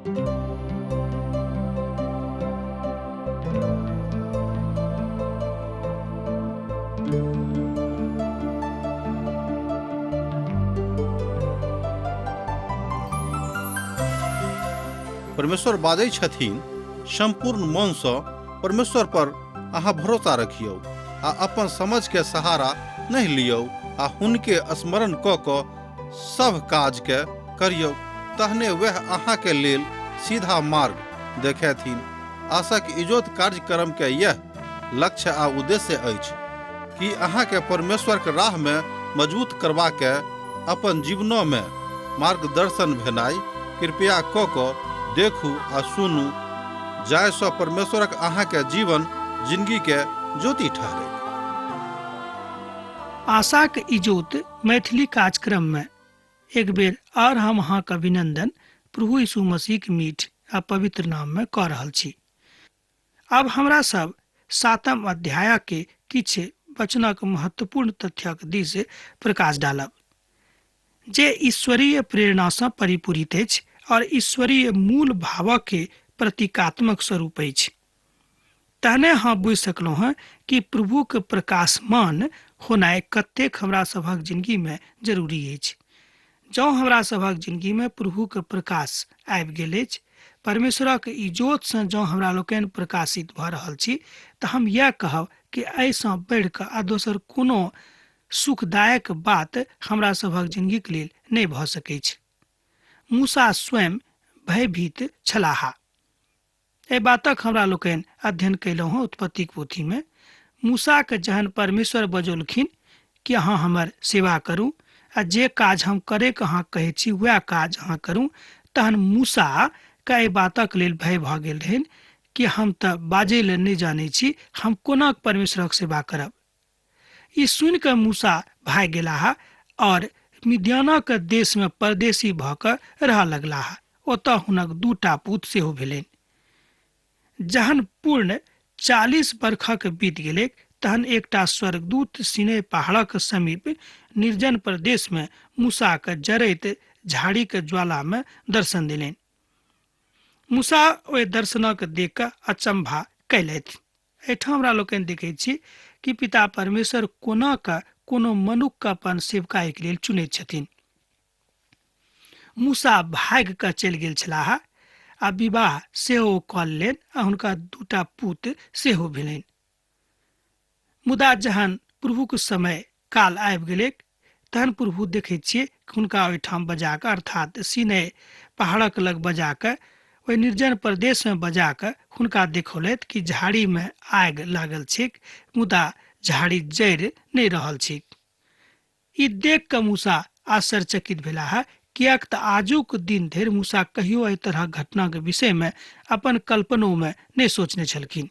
परमेश्वर बाजै छथिन, सम्पूर्ण मनसँ परमेश्वर पर अहाँ भरोसा रखियौ आ अपन समझके सहारा नहि लियौ आ हुनके स्मरण कऽ कऽ सभ काजके करियौ, तहने वएह अहाँके लेल सीधा मार्ग देखेथिन। आशाक इजोत कार्यक्रमके यैह लक्ष्य आ उद्देश्य अछि कि अहाँके परमेश्वरके राहमे मजबूत करबाके अपन जीवनोमे मार्गदर्शन भेनाइ। कृपया कऽ कऽ देखू आ सुनू जाहिसँ परमेश्वरक अहाँके जीवन जिनगीके ज्योति ठहरै। आशाक इजोत मैथिली कार्यक्रममे एक बेर आओर हम अहाँक अभिनंदन प्रभु यीशु मसीहक मीठ आ पवित्र नाममे कऽ रहल छी। आब हमरा सब सातम अध्याय के किछु वचनक महत्वपूर्ण तथ्यक दिस प्रकाश डालब जे ईश्वरीय प्रेरणासँ परिपूरित अछि और ईश्वरीय मूल भावक के प्रतीकात्मक स्वरूप अछि। तहने हम बुझि सकलहुँ हँ कि प्रभुक प्रकाशमान होनाइ कतेक हमरा सभक जिनगीमे जरूरी अछि। जँ हमरा सभक जिनगीमे प्रभुक प्रकाश आबि गेल अछि, परमेश्वरक इजोतसँ जँ हमरा लोकनि प्रकाशित भऽ रहल छी, तऽ हम इएह कहब कि एहिसँ बढ़ि कऽ आ दोसर कोनो सुखदायक बात हमरा सभक जिनगीक लेल नहि भऽ सकैछ। मूसा स्वयं भयभीत छलाह। एहि बातक हमरा लोकनि अध्ययन कयलहुँ हँ उत्पत्तिक पोथीमे। मूसाके जहन परमेश्वर बजौलखिन कि अहाँ हमर सेवा करू आ जे काज हम करैके अहाँ कहै छी वएह काज अहाँ करू, तहन मूसाके एहि बातक लेल भय भऽ गेल रहनि कि हम तऽ बाजै लए नहि जानै छी, हम कोना परमेश्वरक सेवा करब। ई सुनि कऽ मूसा भागि गेलाह और मिद्यानक देशमे परदेशी भऽ कऽ रहऽ लगलाह। ओतऽ हुनक दूटा पुत सेहो भेलनि। जहन पूर्ण 40 बरखक बीत गेलैक तहन एकटा स्वर्गदूत सीनै पहाड़क समीप निर्जन प्रदेशमे मूसाके जरैत झाड़ीक ज्वालामे दर्शन देलनि। मूसा ओहि दर्शनक देख कऽ अचंभा कयलथि। एहिठाम हमरा लोकनि देखैत छी कि पिता परमेश्वर कोना कऽ कोनो मनुक्खके अपन सेवकाईके लेल चुनैत छथिन। मूसा भागि कऽ चलि गेल छलाह आ विवाह सेहो कऽ लेलनि आ हुनका दूटा पुत सेहो भेलनि। मुदा जहन प्रभुक समय काल आबि गेलैक तहन प्रभु देखैत छियै कि हुनका ओहिठाम बजा कऽ, अर्थात सीनै पहाड़क लग बजा कऽ, ओहि निर्जन प्रदेशमे बजा कऽ हुनका देखौलथि कि झाड़ीमे आगि लागल छैक, मुदा झाड़ी जरि नहि रहल छैक। ई देख कऽ मूसा आश्चर्यचकित भेलाह, किएक तऽ आजुक दिन धरि मूसा कहियो एहि तरहक घटनाक विषयमे अपन कल्पनोमे नहि सोचने छलखिन।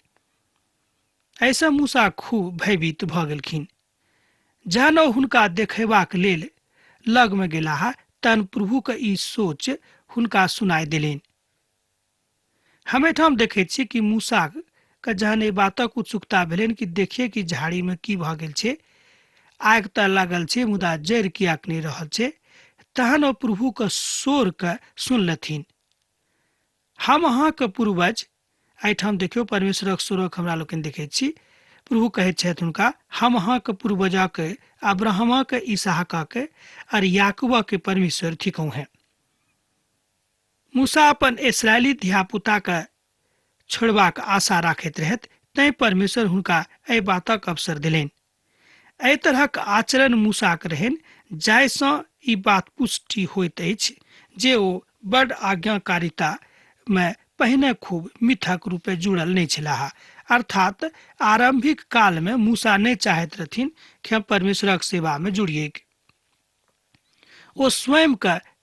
एहिसँ मूसा खूब भयभीत भऽ गेलखिन। जहन ओ हुनका देखेबाक लेल लगमे गेलाह तहन प्रभुक ई सोच हुनका सुनाइ देलनि। हम एहिठाम देखैत छी कि मूसाके जहन एहि बातक उत्सुकता भेलनि कि देखिए कि झाड़ीमे की भऽ गेल छै, आगि तऽ लागल छै मुदा जरि किएक नहि रहल छै, तहन ओ प्रभुक शोरके सुनलथिन। हम अहाँके पूर्वज, एहिठाम देखियौ परमेश्वरक स्वरक हमरा लोकनि देखैत छी। प्रभु कहैत छथि हुनका, हम अहाँके पूर्वजक अब्राहमक, इसहाकक और याकूबक परमेश्वर थिकहुँ हैं। मूसा अपन इसराइली धियापुताके छोड़बाक आशा राखैत रहथि, तैं परमेश्वर हुनका एहि बातक अवसर देलनि। एहि तरहक आचरण मूसाक रहनि जाहिसँ ई बात पुष्टि होइत अछि जे ओ बड्ड आज्ञाकारितामे पहिने खूब मिथक रूपे जुड़ल नहि छलाह। अर्थात आरम्भिक कालमे मूसा नहि चाहैत रहथिन कि हम परमेश्वरक सेवामे जुड़ियैक। ओ स्वयंके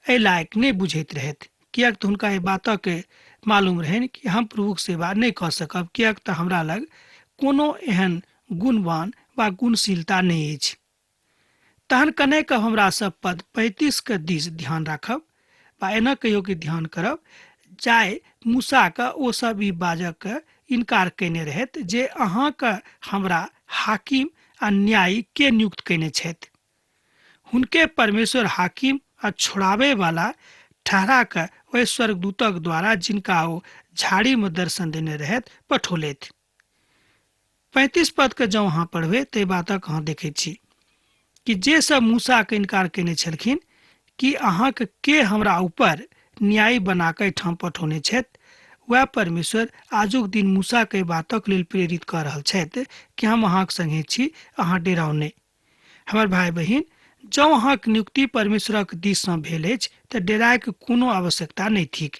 एहि लायक नहि बुझैत रहथि, किएक तऽ हुनका एहि बातक मालूम रहनि कि हम प्रभुक सेवा नहि कऽ सकब, किएक तऽ हमरा लग कोनो एहन गुणवान वा गुणशीलता नहि अछि। तहन कनेक हमरा सब पद 35 के दिस ध्यान राखब वा एना कहियो कि ध्यान करब, जाय मूसाके ओ सब ई बाजऽके इनकार कयने रहथि जे अहाँके हमरा हाकिम आ न्यायी के नियुक्त कयने छथि। हुनके परमेश्वर हाकिम आ छोड़ाबे वाला ठहरा कऽ ओहि स्वर्गदूतक द्वारा जिनका ओ झाड़ीमे दर्शन देने रहथि पठौलथि। 35 पदके जँ अहाँ पढ़बै ताहि बातक अहाँ देखै छी कि जे सब मूसाके इनकार केने छलखिन कि अहाँके के हमरा ऊपर न्यायी बना कऽ एहिठाम पठौने छथि, वएह परमेश्वर आजुक दिन मूसाके बातक लेल प्रेरित कऽ रहल छथि कि हम अहाँके संगे छी, अहाँ डेराउ नहि। हमर भाय बहिन, जँ अहाँके नियुक्ति परमेश्वरक दिससँ भेल अछि तऽ डेरायके कोनो आवश्यकता नहि थिक।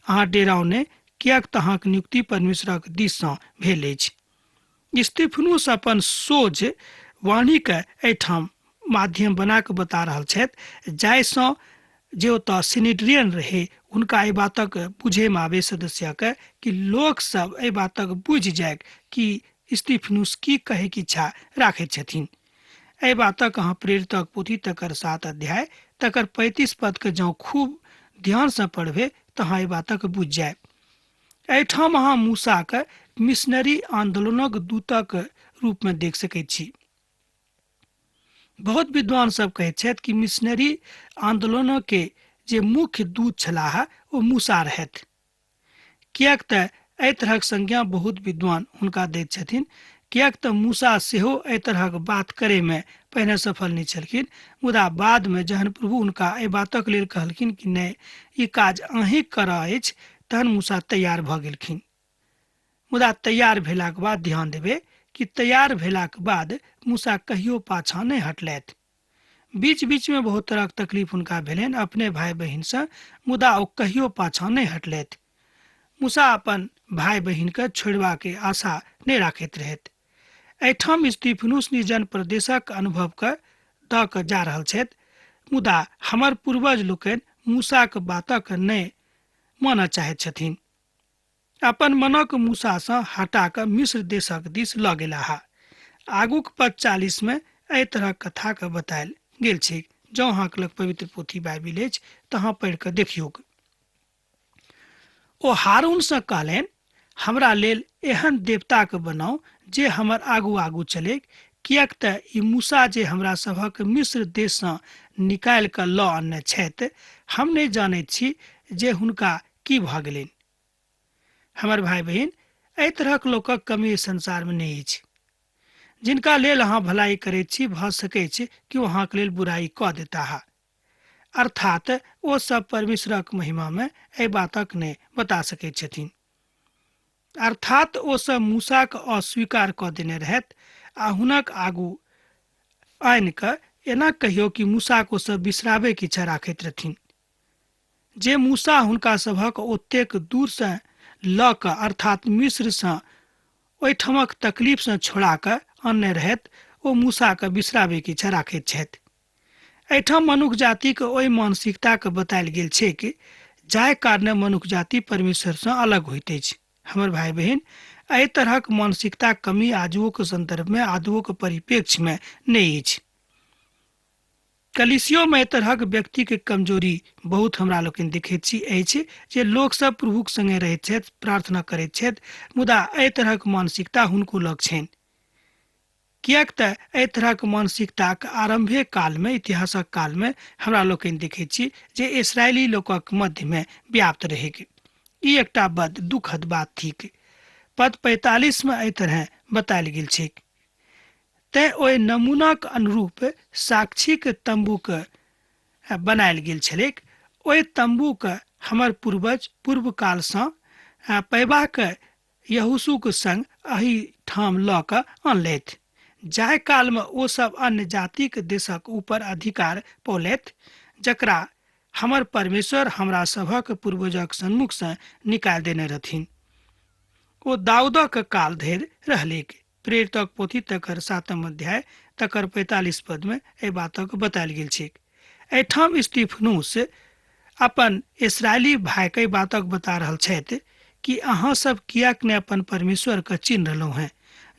अहाँ डेराउ नहि, किएक तऽ अहाँके नियुक्ति परमेश्वरक दिससँ भेल अछि। स्तिफनुस अपन सोझ वाणीके एहिठाम माध्यम बना कऽ बता रहल छथि, जाहिसँ जे ओतऽ सिनेड्रियन रहै हुनका एहि बातक बुझैमे आबै सदस्यके कि लोकसभ एहि बातक बुझि जाय कि स्तिफनुस की कहैके इच्छा राखैत छथिन। एहि बातक अहाँ प्रेरितक पोथी तकर 7 अध्याय तकर 35 पदके जँ खूब ध्यानसँ पढ़बै तऽ अहाँ एहि बातक बुझि जायब। एहिठाम अहाँ मूसाके मिशनरी आंदोलनक दूतक रूपमे देख सकैत छी। बहुत विद्वान सब कहैत छथि कि मिशनरी आंदोलनके जे मुख्य दूत छलाह ओ मूसा रहथि, किएक तऽ एहि तरहक संज्ञा बहुत विद्वान हुनका दैत छथिन, किएक तऽ मूसा सेहो एहि तरहक बात करैमे पहिने सफल नहि छलखिन, मुदा बादमे जहन प्रभु हुनका एहि बातक लेल कहलखिन कि नहि, ई काज अहीँ करऽ अछि, तहन मूसा तैयार भऽ गेलखिन। मुदा तैयार भेलाक बाद ध्यान देबै कि तैयार भेलाक बाद मूसा कहियो पाछाँ नहि हटलथि। बीच बीचमे बहुत तरहक तकलीफ हुनका भेलनि अपने भाय बहिनसँ, मुदा ओ कहियो पाछाँ नहि हटलथि। मूसा अपन भाय बहिनके छोड़बाके आशा नहि राखैत रहथि। एहिठाम स्तिफनुस निर्जन प्रदेशक अनुभवके दऽ कऽ जा रहल छथि, मुदा हमर पूर्वज लोकनि मूसाक बातक नहि मानऽ चाहैत छथिन। अपन मनक मूसासँ हटा कऽ मिस्र देशक दिस लऽ गेलाह। आगूक पद 40 मे एहि तरहक कथाके बतायल गेल छैक। जँ अहाँके लग पवित्र पोथी बाइबिल अछि तऽ अहाँ पढ़ि कऽ देखियौक। ओ हारून सँ कहलनि, हमरा लेल एहन देवताके बनाउ जे हमर आगू आगू चलैक, किएक तऽ ई मूसा जे हमरा सभक मिस्र देशसँ निकालि कऽ लऽ अनने छथि, हम नहि जानैत छी जे हुनका की भऽ गेलनि। हमर भाय बहिन, एहि तरहक लोकक कमी एहि संसारमे नहि अछि। जिनका लेल अहाँ भलाई करैत छी, भऽ सकैछ कि ओ अहाँके लेल बुराइ कऽ देताह। अर्थात ओ सब परमेश्वरक महिमामे एहि बातक नहि बता सकैत छथिन। अर्थात ओ सब मूसाक अस्वीकार कऽ देने रहथि आ हुनक आगू आनि कऽ एना कहियो कि मूसाक ओ सब बिसराबैके इच्छा राखैत रहथिन। जे मूसा हुनका सभक ओतेक दूरसँ लऽ कऽ अर्थात मिस्रसँ ओहिठामक तकलीफसँ छोड़ा कऽ अनने रहथि, ओ मूसाके बिसराबैके इच्छा राखैत छथि। एहिठाम मनुख जातिक ओहि मानसिकताके बतायल गेल छैक जाहि कारणे मनुख जाति परमेश्वरसँ अलग होइत अछि। हमर भाय बहिन, एहि तरहक मानसिकता कमी आजुओक संदर्भमे आजुओक परिप्रेक्ष्यमे नहि अछि। कलिसियोमे एहि तरहक व्यक्तिके कमजोरी बहुत हमरा लोकनि देखैत छी अछि जे लोकसभ प्रभुक संगे रहैत छथि, प्रार्थना करैत छथि, मुदा एहि तरहक मानसिकता हुनको लग छनि। किएक तऽ एहि तरहक मानसिकताक आरम्भे कालमे, इतिहासक कालमे हमरा लोकनि देखैत छी जे इसराइली लोकक मध्यमे व्याप्त रहैक। ई एकटा बड दुखद बात थिक। पद 45 मे एहि तरहे बतायल गेल छैक। तेँ ओहि नमूनाक अनुरूप साक्षीक तम्बूक बनायल गेल छलैक। ओहि तम्बूक हमर पूर्वज पूर्व कालसँ पयबाक यहोशूक संग एहि ठाम लऽ कऽ अनलथि। जाहि कालमे ओ सब अन्य जातिक देशक ऊपर अधिकार पौलथि, जकरा हमर परमेश्वर हमरा सभक पूर्वजक सन्मुखसँ निकालि देने रहथिन। ओ दाऊदक काल धरि रहलैक। प्रेरितक पोथी तकर 7 अध्याय तकर 45 पदमे एहि बातक बतायल गेल छैक। एहिठाम स्तिफनुस अपन इसराइली भाइके एहि बातक बता रहल छथि कि अहाँ सब किएक नहि अपन परमेश्वरके चिन्ह रहलहुँ हेँ,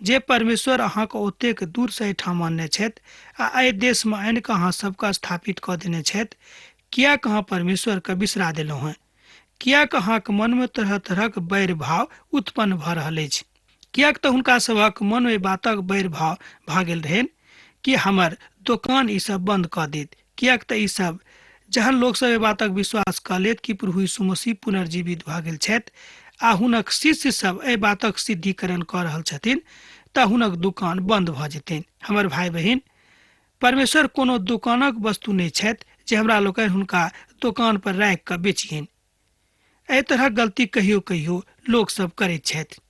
जे परमेश्वर अहाँके ओतेक दूरसँ एहिठाम आनने छथि आ एहि देशमे आनि कऽ अहाँ सबके स्थापित कऽ देने छथि। किएक अहाँ परमेश्वरके बिसरा देलहुँ हेँ? किएक अहाँके मनमे तरह तरहक बैर भाव उत्पन्न भऽ रहल अछि? किएक तऽ हुनका सभक मन ओहि बातक बैर भाव भऽ गेल रहनि कि हमर दोकान ई सब बन्द कऽ देत, किएक तऽ ई सब जहन लोकसभ एहि बातक विश्वास कऽ लेत कि प्रभु यीशु मसीह पुनर्जीवित भऽ गेल छथि आ हुनक शिष्य सब एहि बातक सिद्धिकरण कऽ रहल छथिन तऽ हुनक दुकान बन्द भऽ जेतनि। हमर भाय बहिन, परमेश्वर कोनो दोकानक वस्तु नहि छथि जे हमरा लोकनि हुनका दोकान पर राखि कऽ बेचियनि। एहि तरहक गलती कहियो कहियो लोक सब करैत छथि।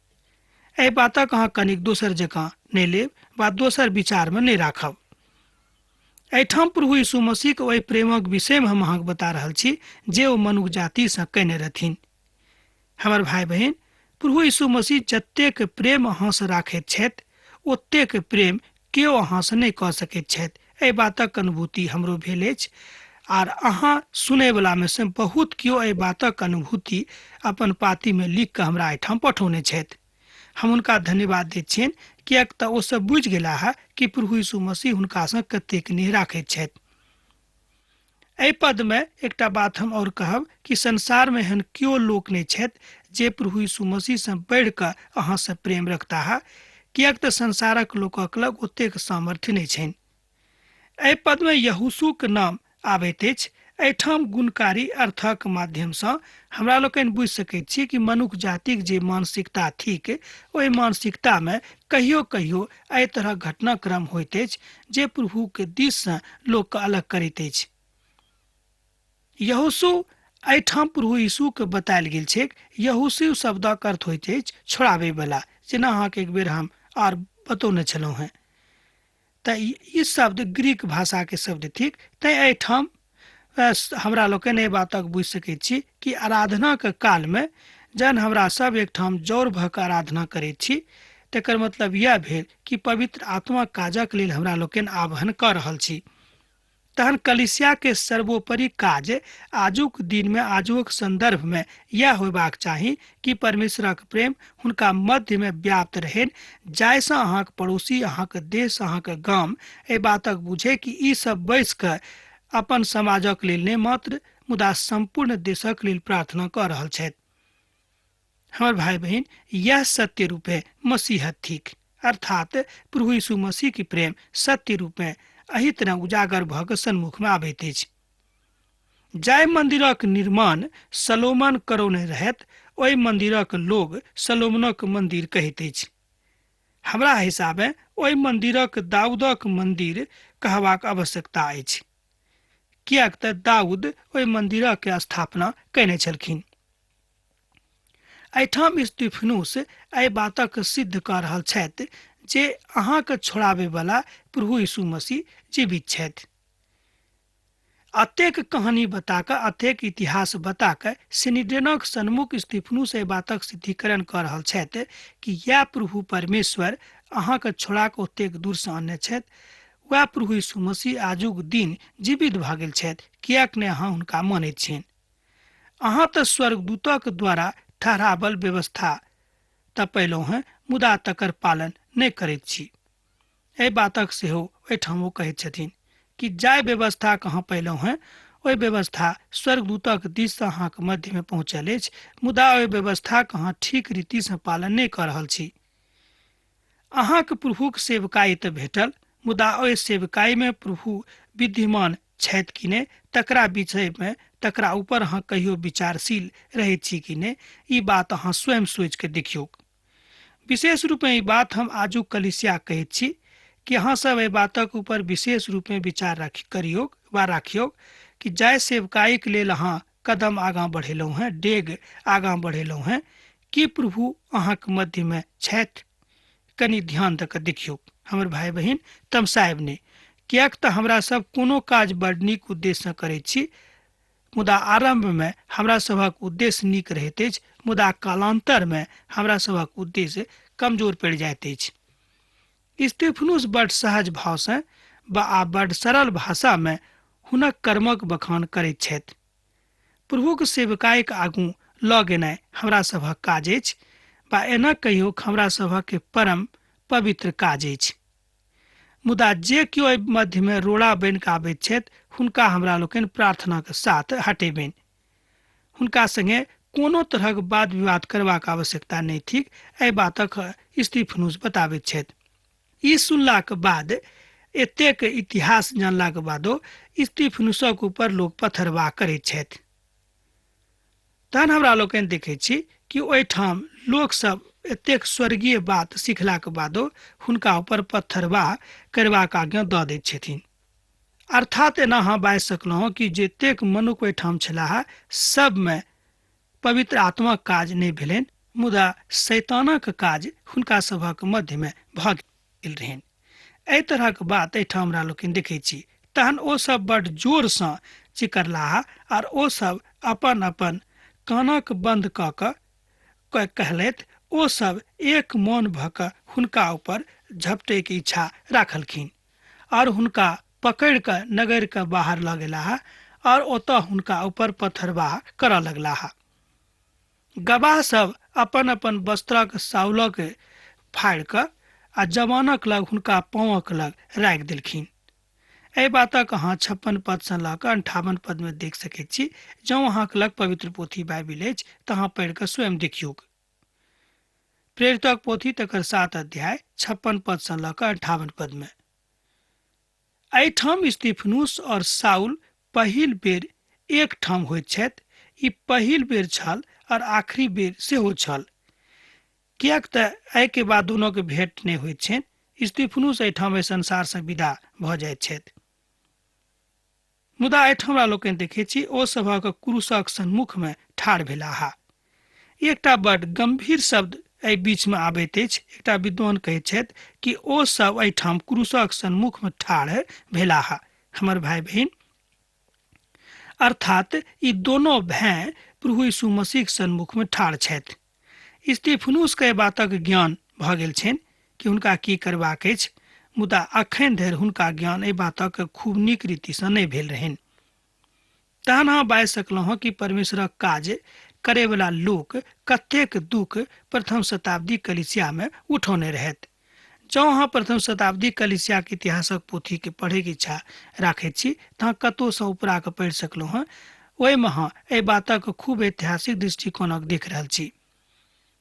एहि बातक अहाँ कनिक दोसर जकाँ नहि लेब वा दोसर विचारमे नहि राखब। एहिठाम प्रभु यीशु मसीहक ओहि प्रेमक विषयमे हम अहाँके बता रहल छी जे ओ मनुख जातिसँ कयने रहथिन। हमर भाय बहिन, प्रभु यीशु मसीह जतेक प्रेम अहाँसँ राखैत छथि ओतेक प्रेम केओ अहाँसँ नहि कऽ सकैत छथि। एहि बातक अनुभूति हमरो भेल अछि आर अहाँ सुनैवलामे सँ बहुत केओ एहि बातक अनुभूति अपन पातीमे लिख कऽ हमरा एहिठाम पठौने छथि। हम हुनका धन्यवाद दैत छियनि किएक तऽ ओ सब बुझि गेलाह कि प्रभु यीशु मसीह हुनकासँ कतेक नेह राखैत छथि। एहि पदमे एकटा बात हम आओर कहब कि संसारमे एहन केओ लोक नहि छथि जे प्रभु यीशु मसीहसँ बढ़ि कऽ अहाँसँ प्रेम रखताह, किएक तऽ संसारक लोकक लग ओतेक सामर्थ्य नहि छनि। एहि पदमे यहोशूक नाम आबैत अछि। एहिठाम गुणकारी अर्थक माध्यमसँ हमरा लोकनि बुझि सकैत छी कि मनुख जातिक जे मानसिकता थिक ओहि मानसिकतामे कहियो कहियो एहि तरहक घटनाक्रम होइत अछि जे प्रभुके दिससँ लोकके अलग करैत अछि। यहोशू एहिठाम प्रभु यीशुके बतायल गेल छैक। यहोशू शब्दक अर्थ होइत अछि छोड़ाबै बला, जेना अहाँके एक बेर हम आर बतौने छलहुँ हेँ। तऽ ई शब्द ग्रीक भाषाके शब्द थिक, तैँ एहिठाम हमरा लोकनि एहि बातक बुझि सकैत छी कि आराधनाके कालमे जहन हमरा सब एकठाम जौर भऽ कऽ आराधना करैत छी तकर मतलब इएह भेल कि पवित्र आत्मा काजक लेल हमरा लोकनि आह्वान कऽ रहल छी। तहन कलीसियाके सर्वोपरि काज आजुक दिनमे आजुक सन्दर्भमे इएह होयबाक चाही कि परमेश्वरक प्रेम हुनका मध्यमे व्याप्त रहनि, जाहिसँ अहाँक पड़ोसी, अहाँक देश, अहाँक गाम एहि बातक बुझे कि ई सब बैस कऽ अपन समाजक लेल नहि मात्र मुदा सम्पूर्ण देशक लेल प्रार्थना कऽ रहल छथि। हमर भाई बहिन, यह सत्य रूपे मसीहत थिक, अर्थात प्रभु यीशु मसीह के प्रेम सत्य रूप में एहि तरह उजागर भऽ कऽ सन्मुख में आबैत अछि। जाहि मंदिरक निर्माण सलोमन करौने रहैत ओहि मंदिरक लोग सलोमनक मंदिर कहैत अछि। हमरा हिसाबे ओहि मंदिरक दाऊदक मंदिर कहबाक आवश्यकता अछि, किएक तऽ दाऊद ओहि मंदिरक स्थापना कयने छलखिन। एहिठाम स्तिफनुस एहि बातक सिद्ध कऽ रहल छथि जे अहाँके छोड़ाबैवला प्रभु यीशु मसीह जीवित छथि। अतेक कहानी बता कऽ, अतेक इतिहास बता कऽ सिनिड्रेनक सन्मुख स्तिफनुस एहि बातक सिद्धिकरण कऽ रहल छथि कि यैह प्रभु परमेश्वर अहाँके छोड़ा कऽ ओतेक दूरसँ अनने छथि, वएह प्रभु यीशु मसीह आजुक दिन जीवित भऽ गेल छथि, किएक नहि अहाँ हुनका मानैत छियनि? अहाँ तऽ स्वर्गदूतक द्वारा ठहरावल व्यवस्था तऽ पयलहुँ हेँ, मुदा तकर पालन नहि करैत छी। एहि बातक सेहो ओहिठाम ओ कहैत छथिन कि जाहि व्यवस्थाक अहाँ पयलहुँ हेँ ओहि व्यवस्था स्वर्गदूतक दिससँ अहाँक मध्यमे पहुँचल अछि, मुदा ओहि व्यवस्थाक अहाँ ठीक रीतिसँ पालन नहि कऽ रहल छी। अहाँक प्रभुक सेवकाई तऽ भेटल, मुदा ओहि सेवकाईमे प्रभु विद्यमान छथि कि नहि तकरा विषयमे, तकरा ऊपर अहाँ कहियो विचारशील रहैत छी कि नहि, ई बात अहाँ स्वयं सोचि कऽ देखियौक। विशेष रूपेँ ई बात हम आजुक कलीसिया कहैत छी कि अहाँ सब एहि बातक ऊपर विशेष रूपेँ विचार राखि करियौक वा राखियौक कि जाहि सेवकाईक लेल अहाँ कदम आगाँ बढ़ेलहुँ हेँ, डेग आगाँ बढ़ेलहुँ हेँ, की प्रभु अहाँक मध्यमे छथि? कनि ध्यान दऽ कऽ देखियौक। हमर भाय बहिन, तमसायब नहि, किएक तऽ हमरा सब कोनो काज बड नीक उद्देश्यसँ करैत छी, मुदा आरम्भमे हमरा सभक उद्देश्य नीक रहैत अछि, मुदा कालान्तरमे हमरा सभक उद्देश्य कमजोर पड़ि जाइत अछि। स्तिफनुस बड सहज भावसँ आ बड सरल भाषामे हुनक कर्मक बखान करैत छथि। प्रभुक सेवकाईक आगू लऽ गेनाइ हमरा सभक काज अछि, वा एना कहियौक हमरा सभक परम पवित्र काज अछि। मुदा जे केओ एहि मध्यमे रोड़ा बनि कऽ आबैत छथि हुनका हमरा लोकनि प्रार्थनाक साथ हटेबनि। हुनका संगे कोनो तरहक वाद विवाद करबाक आवश्यकता नहि थिक, एहि बातक स्तिफनुस बताबैत छथि। ई सुनलाक बाद एतेक इतिहास जानलाक बादो स्तिफनुसक ऊपर लोक पथरवाह करैत छथि। तहन हमरा लोकनि देखै छी कि ओहिठाम लोकसभ एतेक स्वर्गीय बात सिखलाक बादो हुनका ऊपर पत्थरवाह करबाक आज्ञा दऽ दैत छथिन। अर्थात एना अहाँ बाजि सकलहुँ कि जतेक मनुख ओहिठाम छलाह सबमे पवित्र आत्माक काज नहि भेलनि, मुदा शैतानक काज हुनका सभक मध्यमे भऽ गेल रहनि। एहि तरहक बात एहिठाम हमरा लोकनि देखै छी। तहन ओ सब बड जोरसँ चिकरलाह आर ओ सब अपन अपन कानक बंद कऽ कऽ कहलथि। ओ सब एक मन भऽ कऽ हुनका ऊपर झपटैके इच्छा राखलखिन और हुनका पकड़ि कऽ नगर के बाहर लऽ गेलाह और ओतऽ हुनका ऊपर पथरवाह करऽ लगलाह। गवाह सब अपन अपन वस्त्रक साउलक फाड़ि कऽ आ जवानक लग हुनका पाँवक लग राखि देलखिन। एहि बातक अहाँ 56 पदसँ लऽ कऽ 58 पदमे देख सकैत छी। जँ अहाँक लग पवित्र पोथी बाइबिल अछि तऽ अहाँ पढ़ि कऽ स्वयं देखियौक। प्रेरितक पोथी तकर 7 अध्याय 56 पदसँ लऽ कऽ 58 पदमे। एहिठाम स्तिफनुस और साउल पहिल बेर एक ठाम होइत छथि। ई पहिल बेर छल और आखिरी बेर सेहो छल, किएक तऽ एहिके बाद दुनूके भेंट नहि होइत छनि। स्तिफनुस एहिठाम एहि संसारसँ विदा भऽ जाइत छथि। मुदा एहिठाम हमरा लोकनि देखैत छी ओ सभक क्रूसक सन्मुखमे ठाढ़ भेलाह। एकटा बड गंभीर शब्द एहि बीचमे आबैत अछि। एकटा विद्वान कहैत छथि कि ओ सब एहिठाम क्रूसक सन्मुखमे ठाढ़ भेलाह। हमर भाई बहिन, अर्थात ई दोनो भाय प्रभु यीशु मसीहक सन्मुखमे ठाढ़ छथि। स्तिफनुस के बातक ज्ञान भऽ गेल छनि कि हुनका की करबाक अछि, मुदा अखन धरि हुनका ज्ञान एहि बातक खूब नीक रीतिसँ नहि भेल रहनि। तहन अहाँ बाजि सकलहुँ हँ कि परमेश्वरक काज करैवला लोक कतेक दुख प्रथम शताब्दी कलिसियामे उठौने रहथि। जँ अहाँ प्रथम शताब्दी कलिसियाक इतिहासक पोथीके पढ़ैके इच्छा राखैत छी तऽ अहाँ कतहुसँ उपरा कऽ पढ़ि सकलहुँ हँ। ओहिमे अहाँ एहि बातक खूब ऐतिहासिक दृष्टिकोणक देख रहल छी।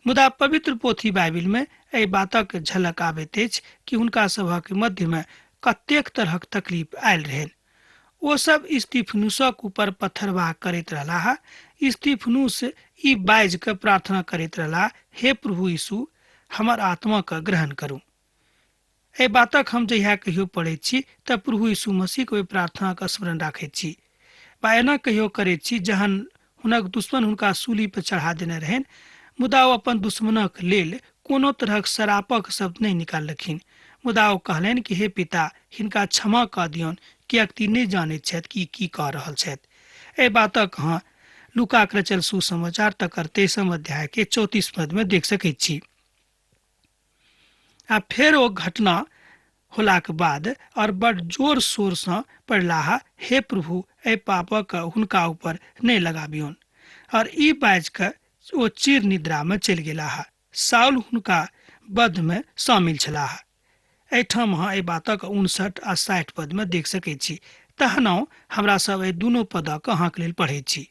मुदा पवित्र पोथी बाइबिलमे एहि बातक झलक आबैत अछि कि हुनका सभक मध्यमे कतेक तरहक तकलीफ आयल रहनि। ओ सब स्तिफनुसक ऊपर पत्थरवाह करैत रहलाह। स्तिफनुस ई बाजि कऽ प्रार्थना करैत रहलाह, हे प्रभु यीशु, हमर आत्माके ग्रहण करू। एहि बातक हम जहिया कहियो पढ़ैत छी तऽ प्रभु यीशु मसीहके ओहि प्रार्थनाके स्मरण राखैत छी। वा एना कहियो करैत छी जहन हुनक दुश्मन हुनका सूली पर चढ़ा देने रहनि, मुदा ओ अपन दुश्मनक लेल कोनो तरहक शरापक शब्द नहि निकाललखिन, मुदा ओ कहलनि कि हे पिता, हिनका क्षमा कऽ दियौन, किएक तऽ ई नहि जानैत छथि कि ई की कऽ रहल छथि। एहि बातक अहाँ लूकाक रचल सुसमाचार तकर 23 अध्याय के 34 पद में देख सकैत छी। आ फेर ओ घटना होलाक बाद और बड़ जोर शोरसँ पढ़लाह, हे प्रभु, एहि पापक हुनका ऊपर नहि लगाबियौन। और ई बाजि कऽ ओ चिर निद्रामे चलि गेलाह। साउल हुनका वधमे शामिल छलाह। एहिठाम अहाँ एहि बातक 59 आ 60 पदमे देख सकैत छी। तहनो हमरा सब एहि दुनू पदक अहाँके लेल पढ़ैत छी।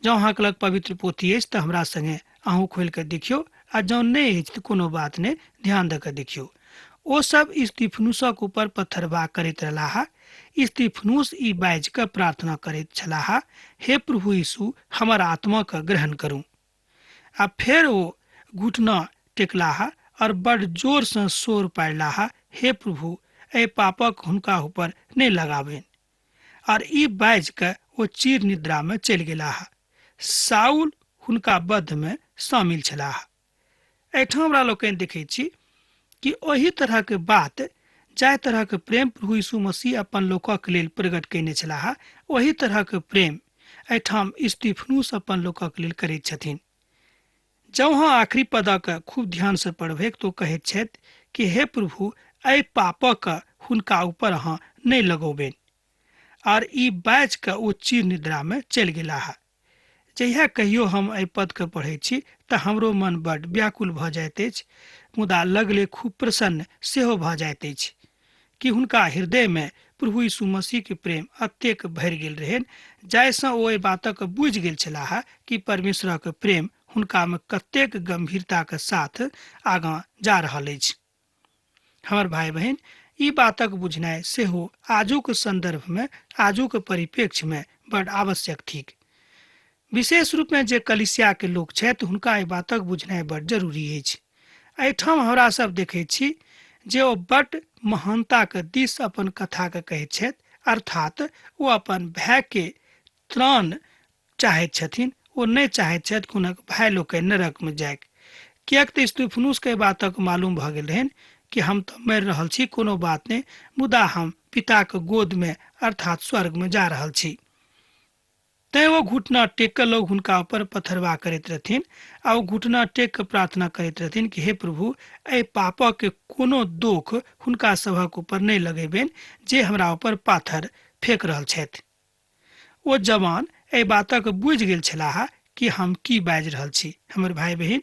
जँ अहाँके लग पवित्र पोथी अछि तऽ हमरा संगे अहूँ खोलि कऽ देखियौ, आ जँ नहि अछि तऽ कोनो बात नहि, ध्यान दऽ कऽ देखियौ। ओ सब स्तिफनुसक ऊपर पत्थरबाह करैत रहलाह। स्तिफनुस ई बाजि कऽ प्रार्थना करैत छलाह, हे प्रभु यीशु, हमर आत्माके ग्रहण करू। आ फेर ओ घुटना टेकलाह और बड़ जोरसँ शोर पाड़लाह, हे प्रभु, एहि पापक हुनका ऊपर नहि लगाबनि। और ई बाजि कऽ ओ चिर निद्रामे चलि गेलाह। साउल हुनका वधमे शामिल छलाह। एहिठाम हमरा लोकनि देखैत छी कि ओहि तरहक बात, जाहि तरहक प्रेम प्रभु यीशु मसीह अपन लोकक लेल प्रकट कयने छलाह, ओहि तरहक प्रेम एहिठाम स्तिफनुस अपन लोकक लेल करैत छथिन। जँ अहाँ आखिरी पदक खूब ध्यानसँ पढ़बैक तो कहैत छथि कि हे प्रभु, एहि पापक हुनका ऊपर अहाँ नहि लगौबनि। आर ई बाजि कऽ ओ चिर निद्रामे चलि गेलाह। जहिया कहियो हम एहि पदके पढ़ैत छी तऽ हमरो मन बड व्याकुल भऽ जाइत अछि, मुदा लगले खूब प्रसन्न सेहो भऽ जाइत अछि कि हुनका हृदयमे प्रभु यीशु मसीहके प्रेम अतेक भरि गेल रहनि जाहिसँ ओ एहि बातक बुझि गेल छलाह कि परमेश्वरक प्रेम हुनकामे कतेक गंभीरताक साथ आगाँ जा रहल अछि। हमर भाई बहिन, ई बातक बुझनाइ सेहो आजुक सन्दर्भमे, आजुक परिप्रेक्ष्यमे बड आवश्यक थिक। विशेष रूपमे जे कलिसियाके लोक छथि हुनका एहि बातक बुझनाइ बड जरूरी अछि। एहिठाम हमरा सब देखैत छी जे ओ बड महानताके दिस अपन कथाके कहैत छथि, अर्थात ओ अपन भायके त्राण चाहैत छथिन। ओ नहि चाहैत छथि हुनक भाय लोकनि नरकमे जाइक, किएक तऽ स्तिफनुसके एहि बातक मालूम भऽ गेल रहनि कि हम तऽ मरि रहल छी, कोनो बात नहि, मुदा हम पिताक गोदमे अर्थात स्वर्गमे जा रहल छी। तैँ ओ घुटना टेक कऽ लोग हुनका ऊपर पथरवा करैत रहथिन आ ओ घुटना टेक कऽ प्रार्थना करैत रहथिन कि हे प्रभु, एहि पापक कोनो दोख हुनका सभक ऊपर नहि लगेबनि जे हमरा ऊपर पाथर फेक रहल छथि। ओ जवान एहि बातक बुझि गेल छलाह कि हम की बाजि रहल छी। हमर भाय बहिन,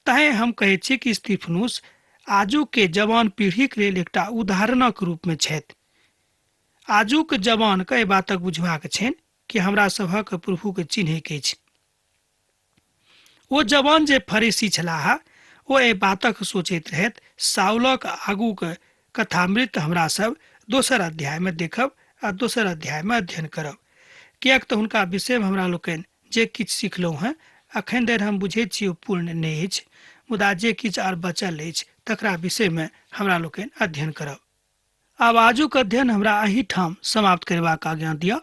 तैँ हम कहैत छी कि स्तिफनुस आजुके जवान पीढ़ीक लेल एकटा उदाहरणक रूपमे छथि। आजुक जवानके एहि बातक बुझबाक छनि कि हमरा सभक प्रभुके चिन्हैके अछि। ओ जवान जे फरीसी छलाह ओ एहि बातक सोचैत रहथि। साउलक आगूक कथामृत हमरा सब दोसर अध्यायमे देखब आ दोसर अध्यायमे अध्ययन करब, किएक तऽ हुनका विषयमे हमरा लोकनि जे किछु सिखलहुँ हेँ अखन धरि हम बुझैत छी ओ पूर्ण नहि अछि, मुदा जे किछु आर बचल अछि तकरा विषयमे हमरा लोकनि अध्ययन करब। आब आजुक अध्ययन हमरा एहिठाम समाप्त करबाक आज्ञा दिअ।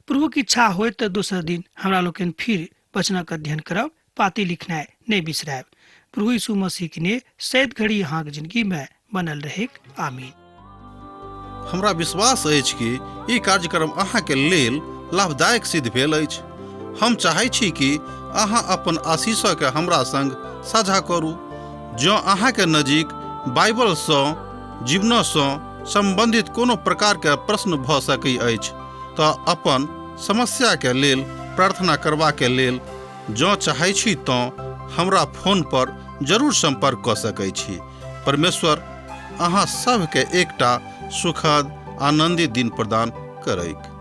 प्रभुक इच्छा होइत तऽ दोसर दिन हमरा लोकनि फिर वचनक अध्ययन करब। पाती लिखनाइ नहि बिसरायब। प्रभु यीशु मसीह के ने सैद घड़ी अहाँक जिंदगी में बनल रहेक। आमीन। हमरा विश्वास अछि कि ई कार्यक्रम अहाँके लेल लाभदायक सिद्ध भेल अछि। हम चाहै छी कि अहाँ अपन आशीषके हमरा संग साझा करू। जँ अहाँके नजीक बाइबलसँ जीवनसँ सम्बन्धित कोनो प्रकारके प्रश्न भऽ सकै अछि तऽ अपन समस्याके लेल प्रार्थना करबाके लेल जँ चाहै छी तँ हमरा फोन पर जरूर सम्पर्क कऽ सकै छी। परमेश्वर अहाँ सभके एकटा सुखद आनन्दित दिन प्रदान करैक।